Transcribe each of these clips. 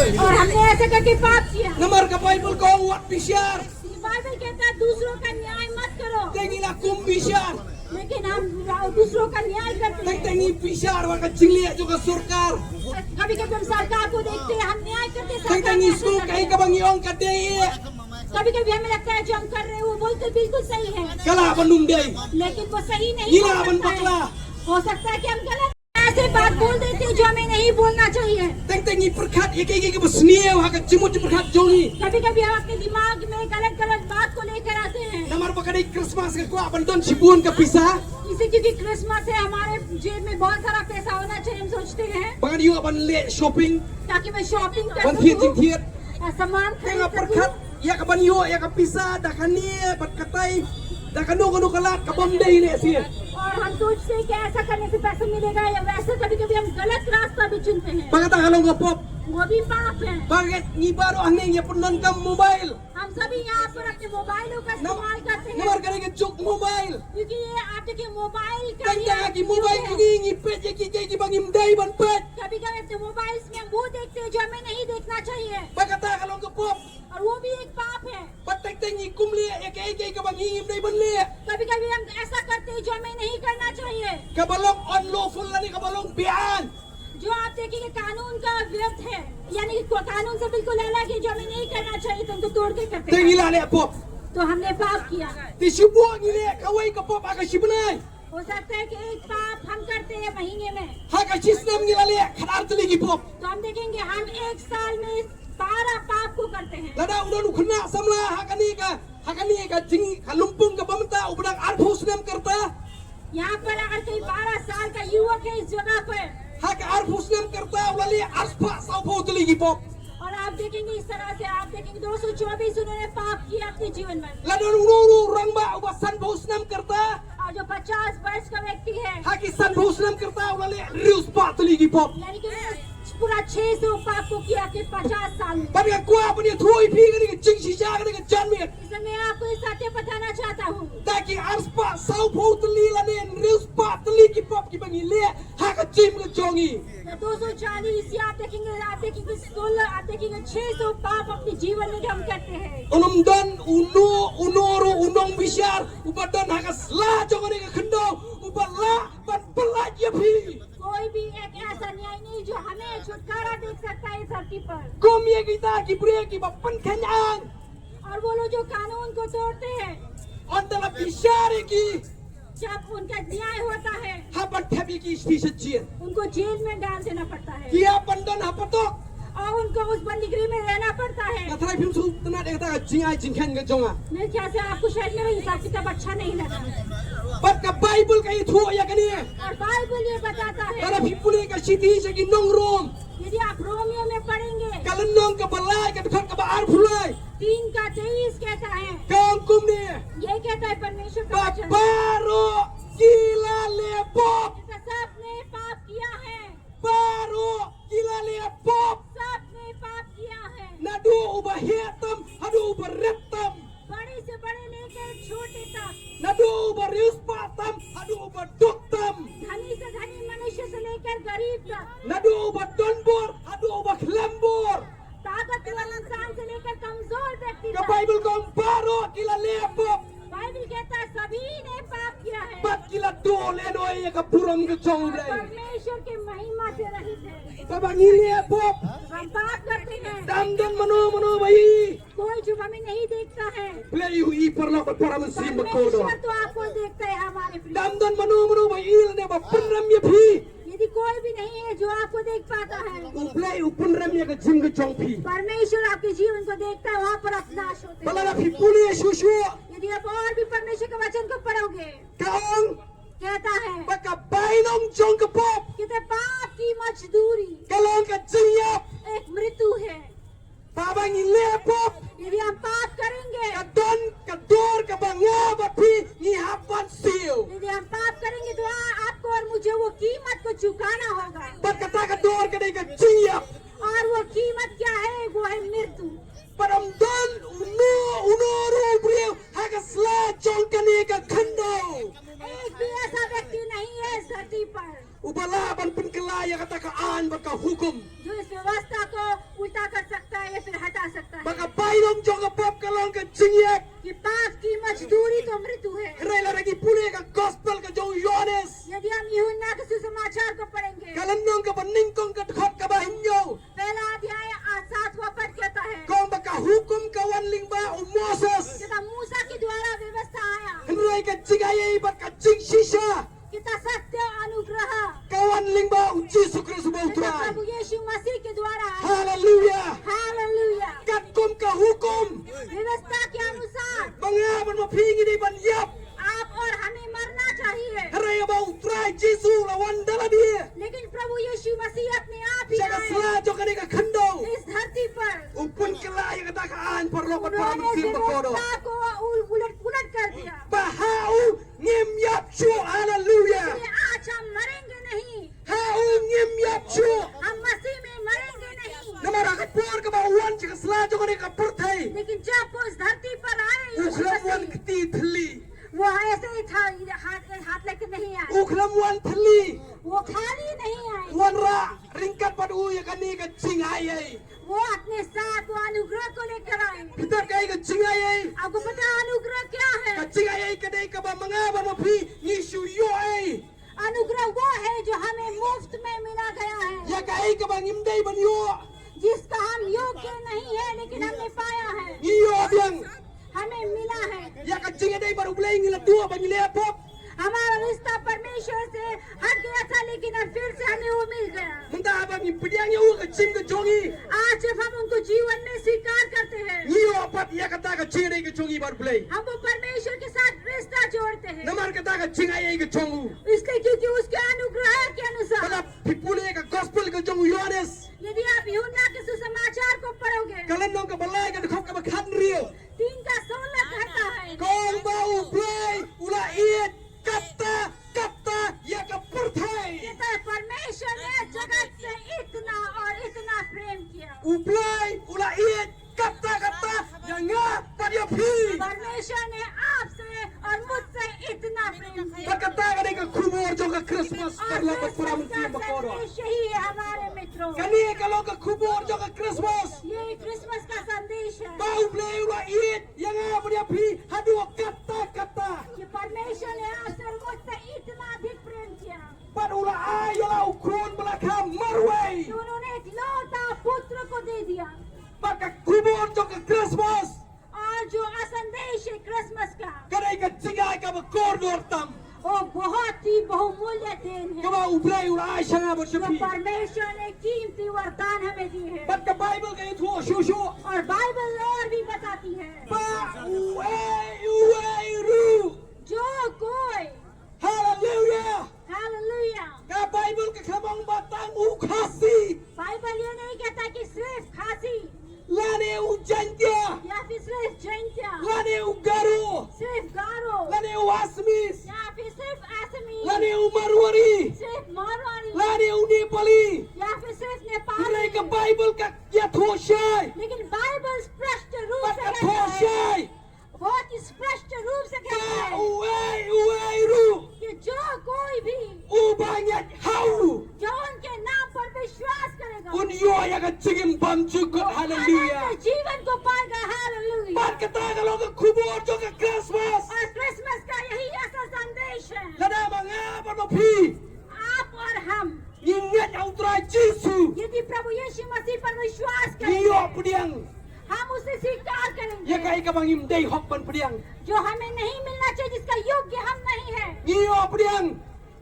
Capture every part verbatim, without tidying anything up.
और हमने ऐसा करके पाप किया। Namar ka Baibl ka ong wat bishar. बाइबल कहता है दूसरों का न्याय मत करो। Te ngi la kum bishar. लेकिन हम दूसरों का न्याय करते हैं। Teng teng ngi bishar wat ka jingleh jong ka sorkar. कभी कभी हम सरकार को देखते हैं, हम न्याय करते हैं, Teng सरकार teng ngi न्याय sngew करते kaei हैं। Kaba ngi ong ka dei. कभी कभी हमें लगता है जो हम कर रहे हैं वो बोलते बिल्कुल सही है, Ka lah ban ym dei. लेकिन वो सही नहीं Ngi हो lah ban सकता है। Bakla. हो सकता है कि हम गलत ऐसे बात बोल देते हैं जो हमें नहीं बोलना चाहिए। Teng teng ngi pyrkhat ïa kaei kaei kaba sniew ha ka jingmut jingpyrkhat jong ngi. कभी कभी हम अपने दिमाग में गलत गलत बात को लेकर आते हैं। Namar ba ka dei Christmas, ngi kwah ban don shibun ka pisa. इसे क्योंकि क्रिसमस है, हमारे जेब में बहुत सारा पैसा होना चाहिए, हम सोचते हैं। Ba ngan ïoh ban leh shopping. ताकि मैं शॉपिंग कर Ban thied सकूं jingthied. और सामान Te खरीद nga सकूं। Pyrkhat ïa ka ban ïoh ïa ka pisa da kane bad katai, da kano kano ka lad kaba ym dei lehse. और हम सोचते हैं कि ऐसा करने से पैसा मिलेगा या वैसे, कभी कभी हम गलत रास्ता भी चुनते हैं। Ba kata ka long ka pop. वो भी पाप है। Ba ngi baroh hangne ngi pyndonkam mobile. हम सभी यहाँ पर अपने मोबाइलों का Nam- इस्तेमाल करते हैं। Namar ka dei ka juk mobile. क्योंकि ये आप देखिए मोबाइल का Teng ही teng ha ki mobile jong ngi ngi peit ïa kiei kiei kiba ngim dei ban peit. कभी कभी अपने मोबाइल्स में हम वो देखते हैं जो हमें नहीं देखना चाहिए। Ba kata ka long ka pop. और वो भी एक पाप है। Bad teng teng ngi kum leh ïa kaei kaei kaba ngi ngim dei ban leh. कभी कभी हम ऐसा करते हैं जो हमें नहीं करना चाहिए। Kaba long unlawful lane kaba long beaiñ. जो आप देखेंगे कानून का व्यर्थ है, यानी कि को-, कानून से बिल्कुल अलग है, जो हमें नहीं करना चाहिए, तो उनको तोड़ के करते Te ngi हैं। La leh pop. तो हमने पाप किया। Te shu bun ngi leh kawei ka pop ha ka shi bnai. हो सकता है कि एक पाप हम करते हैं महीने में। Ha ka shi snem ngi la leh khatar tylli ki pop. तो हम देखेंगे हम एक साल में बारह पाप को करते हैं। Lada u don u khynnah samla ha kane ka, ha kane ka jing, ka lympung kaba mynta u ba dang arphew snem ka rta. यहाँ पर अगर कोई बारह साल का युवक है इस जगह पर, Ha ka arphew snem ka rta u la leh arspah sawphew tylli ki pop. और आप देखेंगे इस तरह से, आप देखेंगे दो सौ चौबीस उन्होंने पाप किया अपने जीवन में। Lada u don u rangbah u ba sanphew snem ka rta. और जो पचास वर्ष का व्यक्ति है, Ha ki sanphew snem ka rta u la leh hynriew spah tylli ki pop. यानी कि पूरा छह सौ पाप को किया कि पचास साल में। Bad nga kwah ban ïathuh ïa phi kane ka jingshisha, kane ka janmiet. इसलिए मैं आपको ये सत्य बताना चाहता हूँ। Da ki arspah sawphew tylli lane hynriew spah tylli ki pop kiba ngi leh ha ka jingim ka jong ngi. तो दो सौ चालीस, ये आप देखेंगे, आप देखेंगे सोलह, आप देखेंगे छह सौ पाप अपने जीवन में हम करते हैं। Un ym don uno uno ruh u nongbishar u ba don ha ka sla jong kane ka khyndew u ba lah ban pyllait ïa phi. कोई भी एक ऐसा न्याय नहीं जो हमें छुटकारा दे सकता है इस धरती पर। Kum ïa kita ki briew kiba pynkheiñ aiñ. और वो लोग जो कानून को तोड़ते हैं, Ynda la bishar ïa ki, जब उनका न्याय होता है, hap ban thep ïa ki sha sha jel. उनको जेल में डाल देना पड़ता है। Ki hap ban don ha patok. और उनको उस बंदीगृह में रहना पड़ता है। Nga tharai phim sngewtynnat ïa kata ka jingai jingkheiñ ka jong nga. मेरे ख्याल से आपको शायद मेरा हिसाब किताब अच्छा नहीं लगा। Bad ka Baibl ka ïathuh ïa kane. और बाइबल ये बताता है, Lada phi pule ka shithi sha ki nong Rom, यदि आप रोमियो में पढ़ेंगे, ka lynnong kaba lai, ka dkhot kaba arphew lai, तीन का तेईस कहता है, ka ong kumne. ये कहता है परमेश्वर का वचन, Ba baroh ki la leh pop. कि सबने पाप किया है। Baroh ki la leh pop. सबने पाप किया है। Naduh u ba heh tam haduh u ba rit tam. बड़े से बड़े लेकर छोटे तक। Naduh u ba riewspah tam haduh u ba duk tam. धनी से धनी मनुष्य से लेकर गरीब तक। Naduh u ba donbor haduh u ba khlem bor. ताकतवर इंसान से लेकर कमजोर व्यक्ति तक। Ka Baibl ka ong baroh ki la leh pop. बाइबल कहता है सभी ने पाप किया है। Bad ki la duh lehnoh ïa ka burom ka jong U Blei. परमेश्वर की महिमा से रहित है। Haba ngi leh pop, हम पाप करते हैं, dam don mano mano ba i. कोई जो हमें नहीं देखता है। Blei u i paralok bad para mynsiem bakordor. परमेश्वर तो आपको देखता है हमारे प्रिय। Dam don mano mano ba i lane ba pynrem ïa phi. यदि कोई भी नहीं है जो आपको देख पाता है, U Blei u pynrem ïa ka jingim ka jong phi. परमेश्वर आपके जीवन को देखता है, वहाँ पर आप नाश होते हैं। Bad lada phi pule shuh shuh, यदि आप और भी परमेश्वर के वचन को पढ़ोगे, ka ong, कहता है, ba ka bainong jong ka pop, कहते हैं, पाप की मजदूरी, ka long ka jingïap, एक मृत्यु है। Haba ngi leh pop, यदि हम पाप करेंगे, ka don ka dor kaba nga bad phi ngi hap ban siew. यदि हम पाप करेंगे तो आ-, आपको और मुझे वो कीमत को चुकाना होगा। Bad kata ka dor ka dei ka jingïap. और वो कीमत क्या है? वो है मृत्यु। Bad ym don uno uno ruh u briew ha ka sla jong kane ka khyndew. एक भी ऐसा व्यक्ति नहीं है इस धरती पर, Uba lah ban pynkylla ïa kata ka aiñ bad ka hukum. जो इस व्यवस्था को उल्टा कर Ki paap ki mazdoori to mrityu hai. Hynrei lada ngi pule ka gospel ka jong u Ïoannis, Yadi hum Yuhanna ke susamaachar ko padhenge, ka lynnong kaba nyngkong ka dkhot kaba hynñiew, pehla adhyay aur saatwain pad kehta hai, ka ong ba ka hukum ka wan lyngba u Moses, kehta Musa ke dwara vyavastha aaya. Hynrei ka jingai ei bad ka jingshisha, kehta satya anugrah, ka wan lyngba u Jisu Khrist uba u Trai. Prabhu Yeshu Masih ke dwara. Haleluya. Haleluya. Katkum ka hukum, vyavastha ke anusar, ba nga bad ma phi ngi dei ban ïap. Aap aur hame marna chahiye. Hynrei ba u Trai Jisu u la wan da lade. Lekin Prabhu Yeshu Masih apne aap hi aaye. Sha ka sla jong kane ka khyndew. Is dharti par. U pynkylla ïa kata ka aiñ paralok bad para mynsiem ba kordor. Unhone vyavastha ko ul-, ulat pulat kar diya. Ba ha u ngim ïap shuh. Haleluya. Isliye aaj hum marenge nahi. Ha u ngim ïap shuh. Hum Masih mein marenge nahi. Namar ha ka por kaba u wan sha ka sla jong kane ka pyrthei. Lekin jab wo is dharti par aaye, u khlem wan kti thylli. Wo aise hi tha, haath, haath leke nahi aaye. U khlem wan thylli. Wo khali nahi aaye. Wanrah ryngkat bad u ïa kane ka jingai ei. Wo apne saath wo anugrah ko lekar aaye. Phi tip kaei ka jingai ei? Aapko pata anugrah kya hai? Ka jingai ei ka dei kaba ma nga bad ma phi ngi shu ïoh ei. अनुग्रह वो है जो हमें मुफ्त में मिला गया है। Ïa kaei kaba ngim dei ban ïoh, जिसका हम योग्य नहीं है, लेकिन हमने पाया है। Ngi ïoh biang. हमें मिला है। Ïa ka jingïadei bad U Blei ngi la duh ba ngi la pop. हमारा रिश्ता परमेश्वर से हट गया था, लेकिन अब फिर से हमें वो मिल गया। Mynta haba ngi pdiang ïa u ha ka jingim ka jong ngi, आज जब हम उनको जीवन में स्वीकार करते हैं, ngi ïoh pat ïa kata ka jingïadei ka jong ngi bad U Blei. हम वो परमेश्वर के साथ रिश्ता जोड़ते हैं। Namar kata ka jingai ei ka jong u. इसलिए क्योंकि उसके अनुग्रह के अनुसार। Lada phi pule ka gospel ka jong u Ïoannis, यदि आप यूहन्ना के सुसमाचार को पढ़ोगे, ka lynnong kaba lai ka dkhot kaba khathynriew, तीन का सोलह कहता है, ka ong ba U Blei u la ïeit katta katta ïa ka pyrthei. कहता है, परमेश्वर ने जगत से इतना और इतना प्रेम किया। U Blei u la ïeit katta katta ïa nga bad ïa phi. परमेश्वर ने आपसे और मुझसे इतना प्रेम किया। Bad kata ka dei ka khubor jong ka Christmas, paralok bad para mynsiem ba kordor. और क्रिसमस का संदेश यही है हमारे मित्रों। Kane ka long ka khubor jong ka Christmas. ये क्रिसमस का संदेश है। Ba U Blei u la ïeit ïa nga bad ïa phi haduh katta katta. कि परमेश्वर ने आपसे और मुझसे इतना अधिक प्रेम किया। Bad u la ai ïa la u khun ba la kha marwei. कि उन्होंने इकलौता पुत्र को दे दिया। Bad ka khubor jong ka Christmas, और जो संदेश है क्रिसमस का, ka dei ka jingai kaba kordor tam, वो बहुत ही बहुमूल्य देन है। Kaba U Blei u la ai sha nga bad sha phi. जो परमेश्वर ने कीमती वरदान हमें दिए हैं। Bad ka Baibl ka ïathuh shuh shuh, और बाइबल और भी बताती है, ba uei uei ruh, जो कोई Haleluya. हालेलुया। Ka Baibl ka khlem ong ba tang u Khasi. बाइबल ये नहीं कहता कि सिर्फ खासी, lane u Jaintia, या फिर सिर्फ जैंतिया, lane u Garo, सिर्फ गारो, lane u Assamese, या फिर सिर्फ असमी, lane u Marwari, सिर्फ मारवाड़ी, lane u Nepali, या फिर सिर्फ नेपाली। Hynrei ka Baibl ka ïathuh shai, लेकिन बाइबल स्पष्ट रूप से कहता है, ka thoh shai, बहुत स्पष्ट रूप से कहता है, ba uei uei ruh, कि जो कोई भी, uba ngeit ha u, जो उनके नाम पर विश्वास करेगा, un ïoh ïa ka jingim bymjukut. वो हालेलुया। अनंत जीवन को पाएगा। हालेलुया। Bad kata ka long ka khubor jong ka Christmas, और क्रिसमस का यही असल संदेश है। Lada ma nga bad ma phi, आप और हम, ngi ngeit ha u Trai Jisu, यदि प्रभु यीशु मसीह पर विश्वास करेंगे, ngi ïoh pdiang, हम उसे स्वीकार करेंगे, ïa kaei kaba ngim dei hok ban pdiang, जो हमें नहीं मिलना चाहिए, जिसका योग्य हम नहीं है, ngi ïoh pdiang,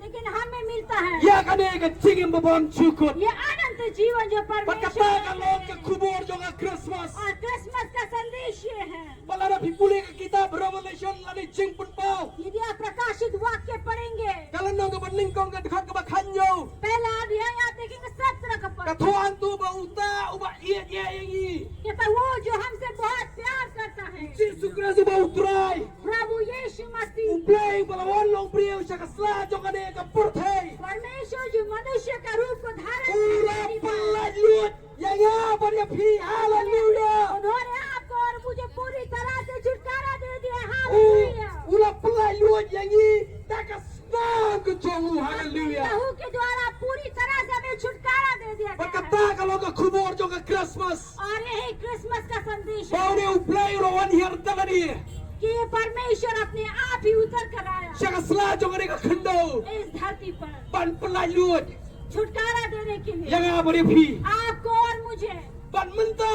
लेकिन हमें मिलता है, ïa kane ka jingim bymjukut, ये अनंत जीवन जो परमेश्वर, bad kata ka long ka khubor jong ka Christmas, और क्रिसमस का संदेश ये है। Bad lada phi pule ka kitab Revelation lane Jingpynpaw, यदि आप प्रकाशित वाक्य पढ़ेंगे, ka lynnong kaba nyngkong ka dkhot kaba khathynñiew, पहला अध्याय आप देखेंगे सत्रह का पद, ka thoh hangto ba uta uba ïeit ïa ngi, कहता वो जो हमसे बहुत प्यार करता है, Jisu Khrist uba u Trai, प्रभु यीशु मसीह, U Blei uba la wan long briew sha ka sla jong kane ka pyrthei, परमेश्वर जो मनुष्य का रूप को धारण करके, u la pyllait ïa nga bad ïa phi. हालेलुया। उन्होंने आपको और मुझे पूरी तरह से छुटकारा दे दिया। हालेलुया। U la pyllait ïa ngi da ka Tang ka jong u, haleluya. लहू के द्वारा पूरी तरह से हमें छुटकारा दे दिया गया है। Bad kata ka long ka khubor jong ka Christmas. और यही क्रिसमस का संदेश है। Ba une u Blei u la wan hiar da lade. कि ये परमेश्वर अपने आप ही उतर कर आया। Sha ka sla jong kane ka khyndew. इस धरती पर। Ban pyllait lut. छुटकारा देने के लिए। Ïa nga bad ïa phi. आपको और मुझे। Bad mynta.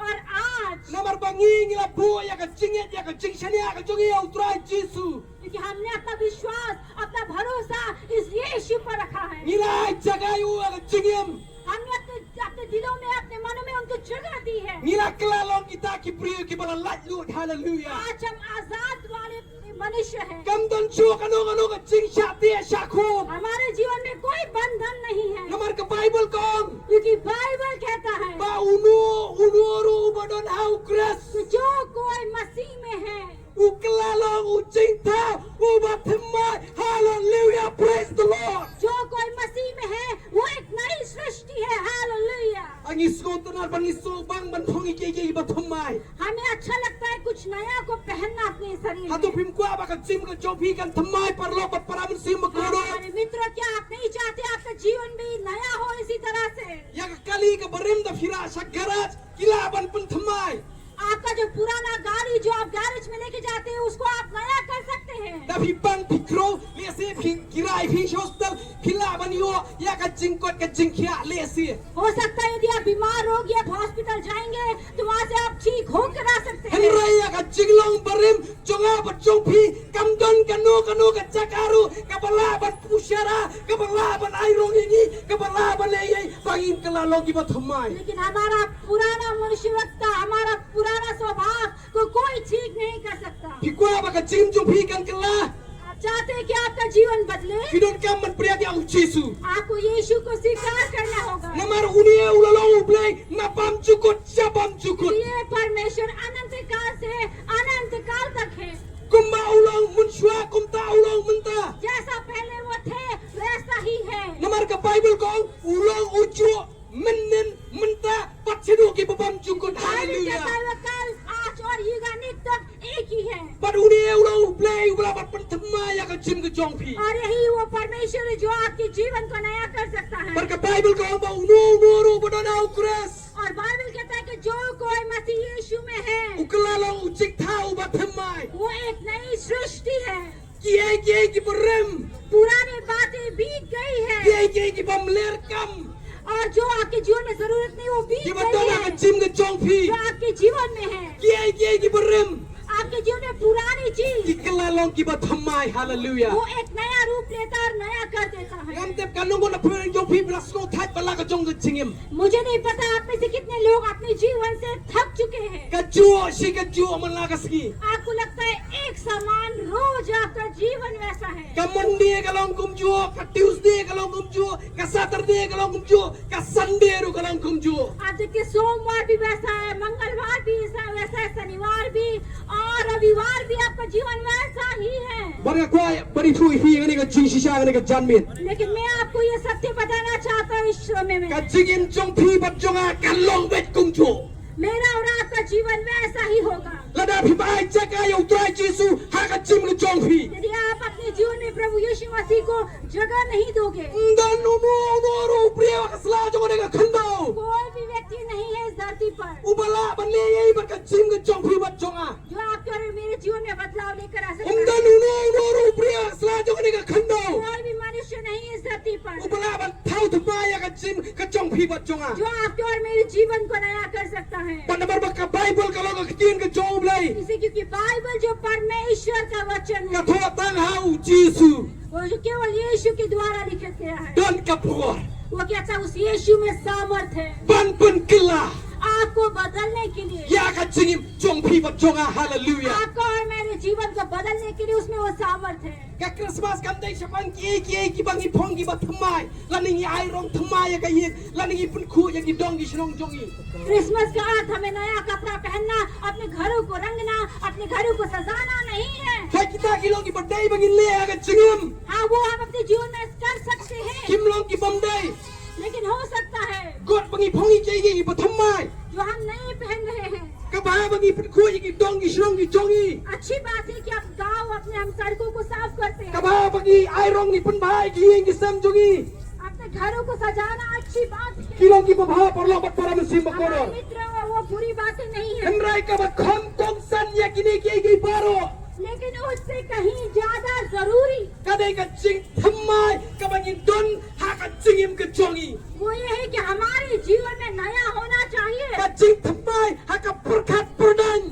और आज। Namar ba ngi ngi la buh ïa ka jingngeit ïa ka jingshaniah ka jong ngi ïa u Trai Jisu. क्योंकि हमने अपना विश्वास, अपना भरोसा इस यीशु पर रखा है। Ngi la ai jaka ïa u ha ka jingim. हमने अपने, अपने दिलों में, अपने मनों में उनको जगह दी है। Ngi la kylla long kita ki briew kiba la lait lut. Haleluya. आज हम आजाद वाले मनुष्य हैं। Kam don shuh kano kano ka jingshah teh shah khum. हमारे जीवन में कोई बंधन नहीं है। Namar ka Baibl ka ong. क्योंकि बाइबल कहता है। Ba uno uno ruh uba don ha u Khrist. कि जो कोई मसीह में है। U kylla long u jingthaw uba thymmai. Haleluya, praise the Lord. जो कोई मसीह में है, वो एक नई सृष्टि है। हालेलुया। Ngi sngewtynnad ban ngi sngewbang ban phong ïa kiei kiei ba thymmai. हमें अच्छा लगता है कुछ नया को पहनना अपने शरीर में। Hato phim kwah ba ka jingim ka jong phi kan thymmai paralok bad para mynsiem bakordor? हमारे मित्रों, क्या आप नहीं चाहते आपका जीवन भी नया हो इसी तरह से? Ïa ka kali kaba rim da phi rah sha garage ki lah ban pynthymmai. आपका जो पुराना गाड़ी जो आप गैरेज में लेके जाते हैं, उसको आप नया कर सकते हैं। Da phi bang phi khrew, lehse phi, ki rai phi sha hospital, phi lah ban ïoh ïa ka jingkoit ka jingkhiah lehse. हो सकता है यदि आप बीमार हो गए, आप हॉस्पिटल जाएंगे, तो वहां से आप ठीक होकर आ सकते हैं। Hynrei ïa ka jinglong barim jong nga bad jong phi, kam don kano kano ka jaka ruh kaba lah ban pynshara, kaba lah ban ai rong ïa ngi, kaba lah ban leh ei ei ba ngin kylla long kiba thymmai. लेकिन हमारा पुराना मनुष्यवत्ता, हमारा पुराना स्वभाव को कोई ठीक नहीं कर सकता। Phi kwah ba ka jingim jong phi kan kylla? आप चाहते हैं कि आपका जीवन बदले? Phi donkam ban pdiang ïa u Jisu. आपको यीशु को स्वीकार करना होगा। Namar une u la long u Blei na bymjukut sha bymjukut. ये परमेश्वर अनंत काल से अनंत काल तक है। Kumba u long mynshuwa, kumta u long mynta. जैसा पहले वो थे, वैसा ही है। Namar ka Baibl ka ong, u long u juh mynnin, mynta bad shaduh kiba bymjukut. बाइबल Haleluya. कहता है, वो कल, आज और युगान्त तक एक ही है। Bad une u long u Blei uba lah ban pynthymmai ïa ka jingim ka jong phi. और यही वो परमेश्वर है जो आपके जीवन को नया कर सकता है। Bad ka Baibl ka ong ba uno uno ruh uba don ha u Khrist. और बाइबल कहता है कि जो कोई मसीह यीशु में है, u kylla long u jingthaw uba thymmai. वो एक नई सृष्टि है। Kiei kiei kiba rim. पुरानी बातें बीत गई है। Kiei kiei ki bym leh kam. और जो आपके जीवन में जरूरत नहीं, वो बीत गई है। Kiba don ha ka jingim ka jong phi. जो आपके जीवन में है। Kiei kiei kiba rim. आपके जीवन में पुरानी चीज, ki kylla long kiba thymmai. Haleluya. वो एक नया रूप लेता है और नया कर देता है। Ngam tip katno ngut na pdeng jong phi ba la sngewthait bad la ka jong ka jingim. मुझे नहीं पता आप में से कितने लोग अपने जीवन से थक चुके हैं। Ka juh shi ka juh man la ka sngi. आपको लगता है एक समान रोज आपका जीवन वैसा है। Ka Monday ka long kumjuh, ka Tuesday ka long kumjuh, ka Saturday ka long kumjuh, ka Sunday ruh ka long kumjuh. आप देखिए, सोमवार भी वैसा है, मंगलवार भी ऐसा, वैसा है, शनिवार भी, और रविवार भी आपका जीवन वैसा ही है। Bad nga kwah ban ïathuh ïa phi ha kane ka jingshisha, ha kane ka janmiet. लेकिन मैं आपको ये सत्य बताना चाहता हूँ इस समय में। Ka jingim jong phi bad jong nga kan long beit kumjuh. मेरा और आपका जीवन वैसा ही होगा। Lada phim ai jaka ïa u Trai Jisu ha ka jingim ka jong phi. यदि आप अपने जीवन में प्रभु यीशु मसीह को जगह नहीं दोगे, Ym don uno uno ruh u briew ha ka sla jong kane ka khyndew, कोई भी व्यक्ति नहीं है इस धरती पर, uba lah ban leh ei ei bad ka jingim ka jong phi bad jong nga. जो आपके और मेरे जीवन में बदलाव लेकर आ सकता है। Ym don uno uno ruh u briew ha ka sla jong kane ka khyndew, कोई भी मनुष्य नहीं है इस धरती पर, uba lah ban thaw thymmai ïa ka jingim ka jong phi bad jong nga. जो आपके और मेरे जीवन को नया कर सकता है। Bad namar ba ka Baibl ka long ka ktien ka jong u Blei. इसे क्योंकि बाइबल जो परमेश्वर का वचन है, ka thoh tang ha u Jisu. वो जो केवल यीशु के द्वारा लिखा गया है। Don ka bor. वो कहता है उस यीशु में सामर्थ है। Ban pynkylla. आपको बदलने के लिए। Ïa ka jingim jong phi bad jong nga, haleluya. आपका और मेरे जीवन को बदलने के लिए उसमें वो सामर्थ है। Ka Christmas kam dei shaphang kiei kiei kiba ngi phong kiba thymmai, lane ngi ai rong thymmai ïa ka ïing, lane ngi pynkhuid ïa ki dong ki shnong jong ngi. क्रिसमस का अर्थ हमें नया कपड़ा पहनना, अपने घरों को रंगना, अपने घरों को सजाना नहीं है। Hooid, kita ki long kiba dei ba ngin leh ha ka jingim. हाँ, वो हम अपने जीवन में कर सकते हैं। Kim long ki bym dei. लेकिन हो सकता है Kot ba ngi phong ïa kiei kiei kiba thymmai, जो हम नहीं पहन रहे हैं, kaba Ba ngi pynkhuid ïa ki dong ki shnong ki jong ngi. अच्छी बात है कि आप गांव अपने हम सड़कों को साफ करते हैं। Kaba ba ngi ai rong ngi pynbha ïa ki ïing ki sem jong ngi. अपने घरों को सजाना अच्छी बात है। Ki long kiba bha paralok bad para mynsiem bakordor. हमारे मित्र, वो बुरी बातें नहीं है। Hynrei kaba kham kongsan ïa kine kiei kiei baroh, लेकिन उससे कहीं ज्यादा जरूरी, ka dei ka jingthymmai kaba ngi don ha ka jingim ka jong ngi. वो ये है कि हमारे जीवन में नया होना चाहिए। Ka jingthymmai ha ka pyrkhat pyrdaiñ.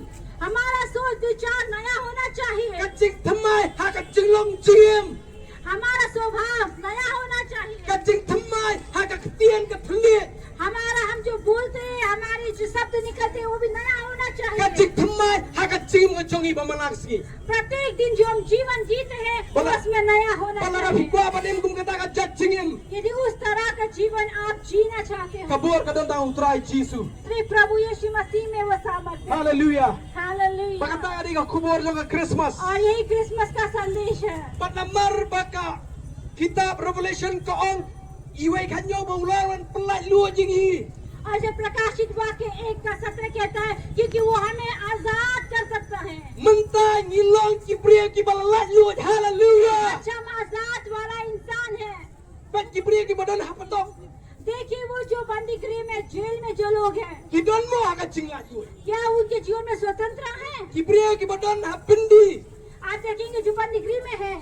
हमारा सोच विचार नया होना चाहिए। Ka jingthymmai ha ka jinglong jingim. हमारा स्वभाव नया होना चाहिए। Ka jingthymmai ha ka ktien ka thylliej. हमारा, हम जो बोलते हैं, हमारे जो शब्द निकलते हैं, वो भी नया होना चाहिए। Ka jingthymmai ha ka jingim ka jong ngi ba man la ka sngi. प्रत्येक दिन जो हम जीवन जीते हैं, वो उसमें नया होना चाहिए। Ba lada phi kwah ban im kum kata ka jait jingim, यदि उस तरह का जीवन आप जीना चाहते हो, ka bor ka don tang ha u Trai Jisu. सिर्फ प्रभु यीशु मसीह में वो सामर्थ्य है। Haleluia. हालेलुया। Ba kata ka dei ka khubor jong ka Christmas. और यही क्रिसमस का संदेश है। Bad namar ba ka kitab Revelation ka ong, iwei i kynnoh ba u la wan pyllait luid ïa ngi. और जब प्रकाशित वाक्य एक का सत्र कहता है, क्योंकि वो हमें आजाद कर सकता है। Mynta ngi long ki briew kiba la lait luid. Haleluia. आज हम आजाद वाला इंसान है। Bad ki briew kiba don ha patok, देखिए, वो जो बंदी गृह में, जेल में जो लोग हैं, ki don mo ha ka jinglait luid? क्या उनके जीवन में स्वतंत्र है? Ki briew kiba don ha byndi, आप देखेंगे, जो बंदी गृह में है,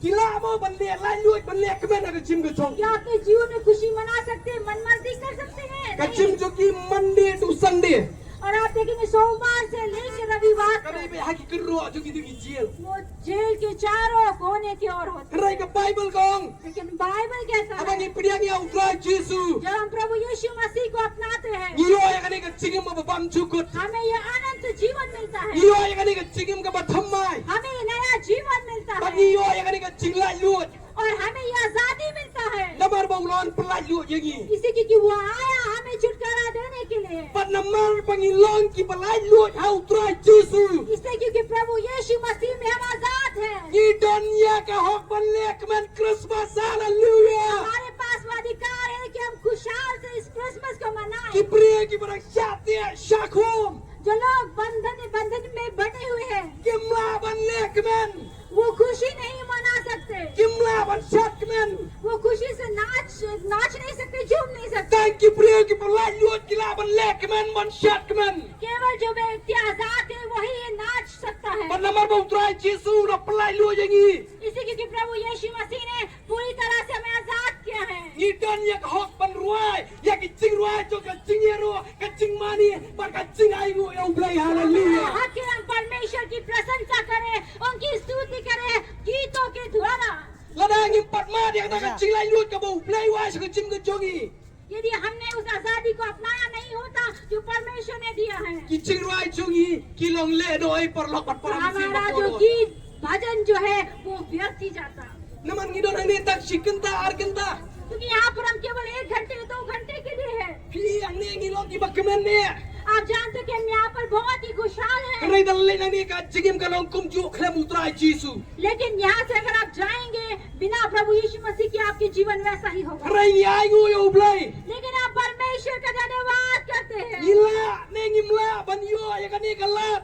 ki lah mo ban leh lait luid, ban leh kmen ha ka jingim ka jong ki? क्या अपने जीवन में खुशी मना सकते हैं, मनमर्जी कर सकते हैं? Ka jingim jong ki Monday to Sunday. और आप देखेंगे, सोमवार से लेकर रविवार तक, ka dei beit ha ki kynroh jong ki, ki jail, वो जेल के चारों कोने के ओर होते हैं। Hynrei ka Baibl ka ong, लेकिन बाइबल कहता है, haba ngi pdiang ïa u Trai Jisu, जब हम प्रभु यीशु मसीह को अपनाते हैं, ngi ïoh ïa kane ka jingim ba bymjukut. हमें ये अनंत जीवन मिलता है। Ngi ïoh ïa kane ka jingim kaba thymmai. हमें ये नया जीवन मिलता है। Bad ngi ïoh ïa kane ka jinglait luid. और हमें ये आजादी मिलता है। Namar ba u la wan pyllait luid ïa ngi. इसे क्योंकि वो आया हमें छुटकारा देने के लिए। Bad namar ba ngi long kiba lait luid ha u Trai Jisu, इससे क्योंकि प्रभु यीशु मसीह में हम आजाद हैं। Ngi don ïa ka hok ban leh kmen Christmas. Haleluia. हमारे पास वो अधिकार है कि हम खुशहाल से इस क्रिसमस को मनाएं। Ki briew kiba dang shah teh shah khum, जो लोग बंधन, बंधन में बंधे हुए हैं, kim lah ban leh kmen। वो खुशी नहीं मना सकते। Kim lah ban shad kmen। वो खुशी से नाच, नाच नहीं सकते, झूम नहीं सकते। Tang ki briew kiba lait luid ki lah ban leh kmen, ban shad kmen. केवल जो व्यक्ति आजाद है, वही ये नाच सकता है। Bad namar ba u Trai Jisu u la pyllait luid ïa ngi, इसी क्योंकि प्रभु यीशु मसीह ने पूरी तरह से हमें आजाद किया है। Ngi don ïa ka hok ban rwai ïa ki jingrwai jong ka jingïaroh, ka jingmane bad ka jingainguh ïa u Blei. Haleluia. हक है हम परमेश्वर की प्रशंसा करें, उनकी स्तुति करें गीतों के द्वारा। Lada ngim pat mad ïa kata ka jinglait luid kaba u Blei u ai sha ka jingim ka jong ngi, यदि हमने उस आजादी को अपनाया नहीं होता जो परमेश्वर ने दिया है, ki jingrwai jong ngi ki long lehnohei, paralok bad para mynsiem, हमारा जो bakordor। गीत भजन जो है वो व्यर्थ ही जाता। Namar ngi don hangne tang shi kynta ar kynta। क्योंकि यहाँ पर हम केवल एक घंटे, दो घंटे के लिए है। Phi hangne ngi long kiba kmen ne? आप जानते कि हम यहाँ पर बहुत ही खुशहाल हैं। Hynrei da leit nangne ka jingim ka long kumjuh khlem u Trai Jisu। लेकिन यहाँ से अगर आप जाएंगे बिना प्रभु यीशु मसीह के, आपके जीवन वैसा ही होगा। Hynrei ngi ainguh ïa u Blei। लेकिन आप परमेश्वर का धन्यवाद करते हैं। Ngi lah ne ngim lah ban ïoh ïa kane ka lad,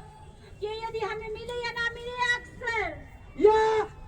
कि यदि हमें मिले या ना मिले, अक्सर ïa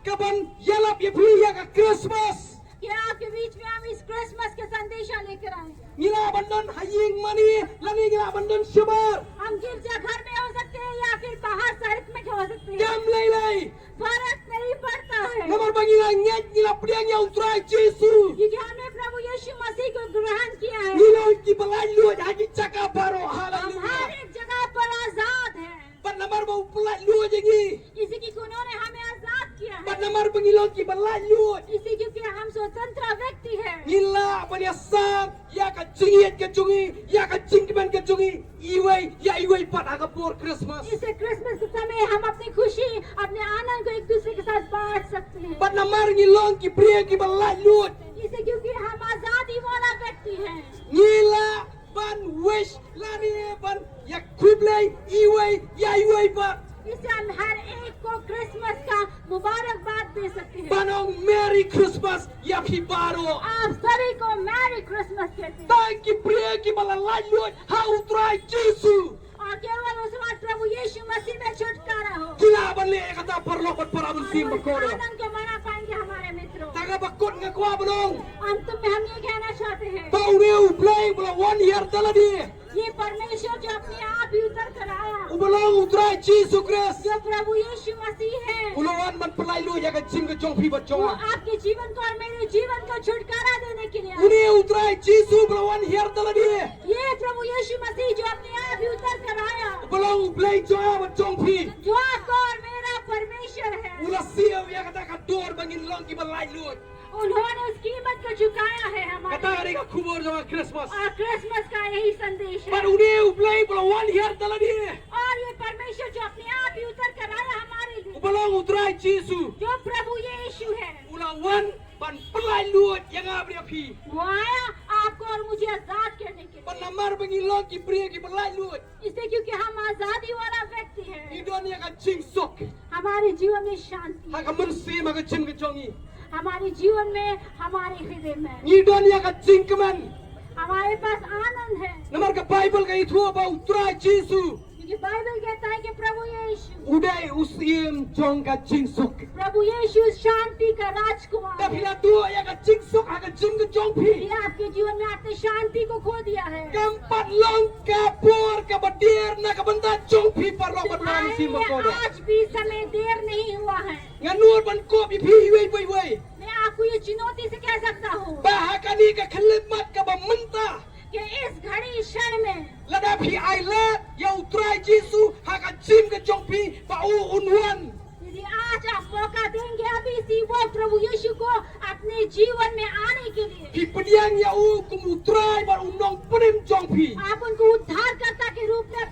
kaban ïalap ïa phi ïa ka Christmas, कि आपके बीच में हम इस क्रिसमस के संदेशा लेकर आए। Ngi lah ban don ha ïing mane lane ngi lah ban don shabar। हम गिरजाघर में हो सकते हैं या फिर बाहर सड़क में हो सकते हैं। Kam lei lei। फर्क नहीं पड़ता है। Namar ba ngi la ngeit, ngi la pdiang ïa u Trai Jisu, क्योंकि हमने प्रभु यीशु मसीह को ग्रहण किया है। Ngi long kiba lait luid ha ki jaka baroh, haleluia, हम हर एक जगह पर आजाद हैं। Bad namar ba u pyllait luid ïa ngi, इसी की उन्होंने हमें आजाद किया है। Bad namar ba ngi long kiba lait luid, इसी क्योंकि हम स्वतंत्र व्यक्ति हैं। Ngi lah ban ïasam ïa ka jingïeit ka jong ngi, ïa ka jingkmen ka jong ngi, iwei ïa iwei pat ha ka por Christmas। इसे क्रिसमस के समय हम अपनी खुशी, अपने आनंद को एक दूसरे के साथ बांट सकते हैं। Bad namar ngi long ki briew kiba lait luid, इसे क्योंकि हम आजादी वाला व्यक्ति हैं। Ngi lah ban wish lane ban ïakhublei iwei ïa iwei pat। इससे हम हर एक को क्रिसमस का मुबारकबाद दे सकते हैं। Ban ong Merry Christmas ïa phi baroh। आप सभी को मैरी क्रिसमस कहते हैं। Tang ki briew kiba la lait luid ha u Trai Jisu। और केवल उस वक्त यीशु मसीह में छुटकारा हो। Ki lah ban leh ïa kata paralok bad para mynsiem bakordor. आनंद को मना पाएंगे हमारे मित्रों। Tang haba kut nga kwah ban ong. अंत में हम ये कहना चाहते हैं, Ba une U Blei ba la wan hiar da lade. ये परमेश्वर जो अपने आप ही उतर कर आया, Uba long U Trai Jisu Khrist. जो प्रभु यीशु मसीह है, U la wan ban pynlait luid ïa ka jingim ka jong phi bad jong वो nga. आपके जीवन को और मेरे जीवन को छुटकारा देने के लिए आया। Une U Trai Jisu ba la wan hiar da lade. ये प्रभु यीशु मसीह जो अपने आप ही उतर कर आया, Uba long U Blei jong nga bad jong phi. जो आपका और मेरा परमेश्वर है, U la siew ïa kata ka dor ba ngin long kiba lait luid. उन्होंने उस कीमत को चुकाया है हमारे। Kata ka dei ka khubor jong ka Christmas. और क्रिसमस का यही संदेश है। Bad une U Blei ba la wan hiar da lade. और ये परमेश्वर जो अपने आप ही उतर कर आया हमारे लिए, Uba long U Trai Jisu. जो प्रभु यीशु है, U la wan ban pynlait luid ïa nga bad ïa phi. वो आया आपको और मुझे आजाद करने के Bad लिए। namar ba ngi long ki briew kiba lait luid. इसलिए क्योंकि हम आजादी वाला व्यक्ति Ngi हैं, don ïa ka jingsuk. हमारे जीवन में शांति Ha है, ka mynsiem, ha ka jingim ka jong ngi. हमारे जीवन में, हमारे हृदय में। Ngi don ïa ka jingkmen. हमारे पास आनंद है, Namar ka Baibl ka ïathuh ba U Trai Jisu. क्योंकि बाइबल कहता है कि प्रभु यीशु, U dei u Syiem jong ka jingsuk. प्रभु यीशु शांति का राजकुमार Te phi है। la duh ïa ka jingsuk ha ka jingim ka jong phi. ये आपके जीवन में आपने शांति को खो दिया है। Kam pat long ka por kaba dier na ka bynta jong phi paralok bad para mynsiem ये bakordor. आज भी समय देर नहीं हुआ है। Ngan nud ban kup ïa phi iwei pa iwei. मैं आपको ये चुनौती से कह सकता हूँ Ba ha kane ka khyllipmat kaba mynta. कि इस घड़ी क्षण में Lada phi ailad ïa U Trai Jisu ha ka jingim ka jong phi ba u un wan. यदि आज आप मौका देंगे अभी इसी वो प्रभु यीशु को अपने जीवन में आने के लिए, Phi pdiang ïa u kum U Trai bad u Nongpynim jong phi. आप उनको उद्धारकर्ता